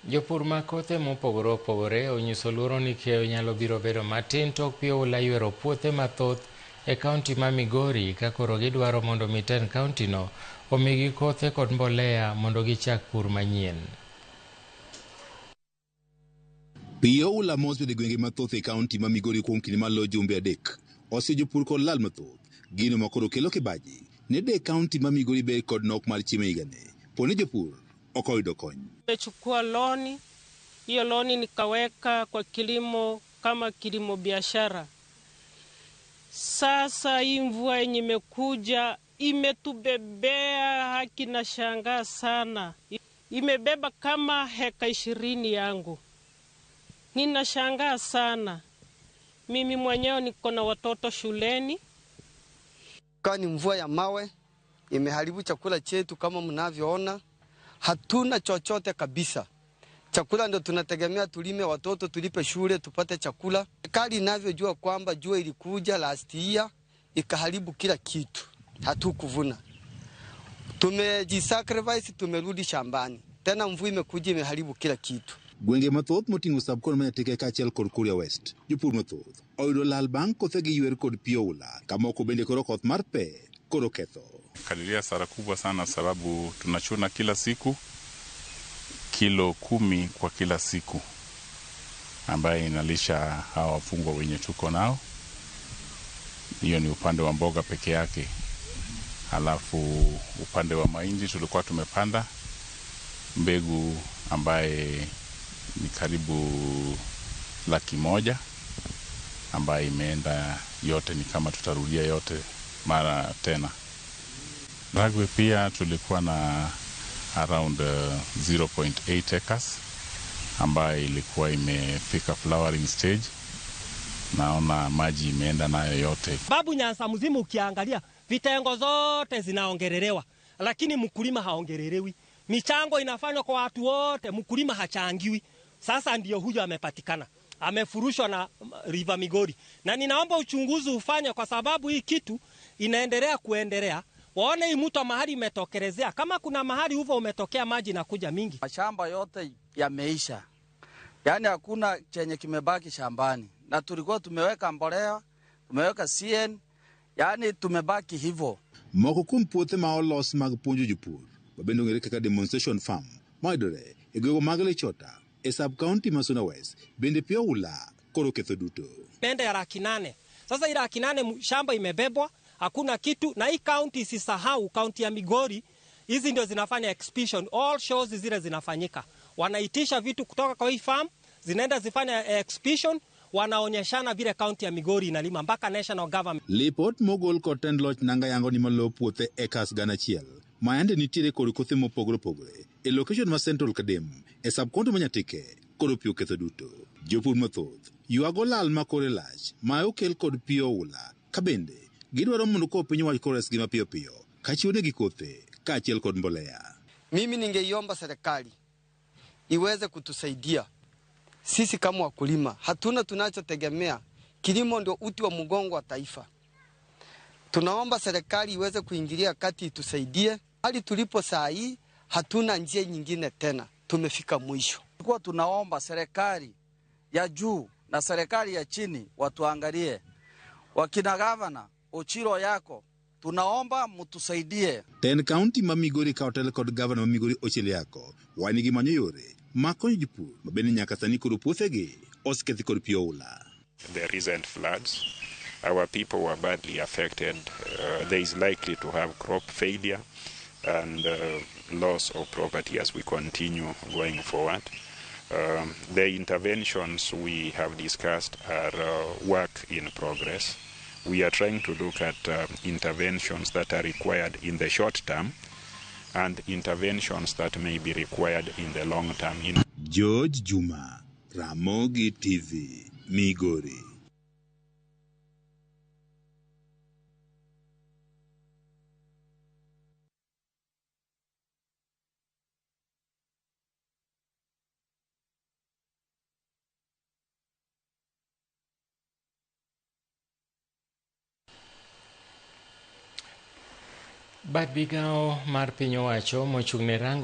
Jopur mag kothe mopogore opogore onyiso luoro ni keyo nyalo biro bedo matin tok pi oula ywero puothe mathoth e kaunti ma Migori ka koro gidwaro mondo mi tend kaunti no omigi kothe kod mbolea mondo gichak pur manyien. Pi oula mosebedo e gwenge mathoth e kaunti ma Migori kuom kinde maloyo jumbe 3 osemiyo jopur kod lal mathoth. Gino ma koro kelo kibaji ne de kaunti ma Migori bed kod nok mar chiemo higani po ni jopur ok oyudo kony. Nimechukua loni, hiyo loni nikaweka kwa kilimo kama kilimo biashara. Sasa hii mvua yenye imekuja imetubebea haki na shangaa sana. Imebeba kama heka 20 yangu. Ninashangaa sana. Mimi mwenyewe niko na watoto shuleni. Kwani mvua ya mawe imeharibu chakula chetu kama mnavyoona. Hatuna chochote kabisa. Chakula ndio tunategemea, tulime watoto, tulipe shule, tupate chakula. Serikali inavyojua kwamba jua ilikuja last year ikaharibu kila kitu. Hatukuvuna. Tumejisacrifice, tumerudi shambani. Tena mvua imekuja imeharibu kila kitu. Gwenge mathoth moting'o sub-county ma Nyatike kaachiel kod Kuria West, jopur mathoth oyudo lal bang' kothegi ywer kod pi oula, ka moko bende koro koth mar pe koro ketho. Kadiria hasara kubwa sana sababu tunachuna kila siku kilo 10 kwa kila siku ambaye inalisha hawa wafungwa wenye tuko nao. Hiyo ni upande wa mboga peke yake. Halafu upande wa mahindi tulikuwa tumepanda mbegu ambaye ni karibu 100,000 ambaye imeenda yote, ni kama tutarudia yote mara tena. Ragwe pia tulikuwa na around 0.8 acres ambaye ilikuwa imefika flowering stage. Naona maji imeenda nayo yote. Babu Nyanza mzima ukiangalia vitengo zote zinaongelelewa, lakini mkulima haongelelewi. Michango inafanywa kwa watu wote, mkulima hachangiwi. Sasa ndio huyo amepatikana, amefurushwa na River Migori. Na ninaomba uchunguzi ufanye kwa sababu hii kitu inaendelea kuendelea. Waone hii mto mahali imetokelezea. Kama kuna mahali uvo umetokea maji na kuja mingi. Mashamba yote yameisha. Yaani hakuna chenye kimebaki shambani. Na tulikuwa tumeweka mbolea, tumeweka CN, yaani tumebaki hivyo. Moko kuom puothe ma olos mag puonjo jopur mabende ong'ere kaka demonstration farm mayudore e gwenge mag Lichota e sub-county ma Suna West bende pi oula koro ketho duto. Mende ya 800,000. Sasa ile 800,000 shamba imebebwa, hakuna kitu. Na hii county isisahau, county ya Migori, hizi ndio zinafanya exhibition, all shows zile zinafanyika. Wanaitisha vitu kutoka kwa hii farm, zinaenda zifanya exhibition, wanaonyeshana vile county ya Migori inalima mpaka national government. Lipot mogol kod tend loch nanga yango ni malo puothe acres 1,000 ma yande nitiere kod kothe mopogore opogore e location ma Central Kadem e sub-county ma Nyatike koro pi oketho duto. Jopur mathoth ywago lal ma kore lach ma okel kod pi oula ka bende gidwaro mondo ko piny owach koro resgi mapiyo piyo kachiwonegi kothe kaachiel kod mbolea. Mimi ningeiomba serikali iweze kutusaidia sisi kama wakulima. Hatuna tunachotegemea. Kilimo ndio uti wa mgongo wa taifa. Tunaomba serikali iweze kuingilia kati itusaidie. Hali tulipo saa hii hatuna njia nyingine tena. Tumefika mwisho. Tulikuwa tunaomba serikali ya juu na serikali ya chini watuangalie. Wakina gavana Ochilo yako, tunaomba mtusaidie. Ten county ma Migori ka otel kod gavana ma Migori Ochilo yako wan gi manyo yore ma konyo jopur ma bende nyaka sani koro puothegi osekethi kod pi oula. The recent floods, our people were badly affected. There is likely to have crop failure and loss of property as we continue going forward. The interventions we have discussed are work in progress. We are trying to look at interventions that are required in the short term and interventions that may be required in the long term. George Juma, Ramogi TV, Migori. Bad migao mar piny owacho mochung' ne rango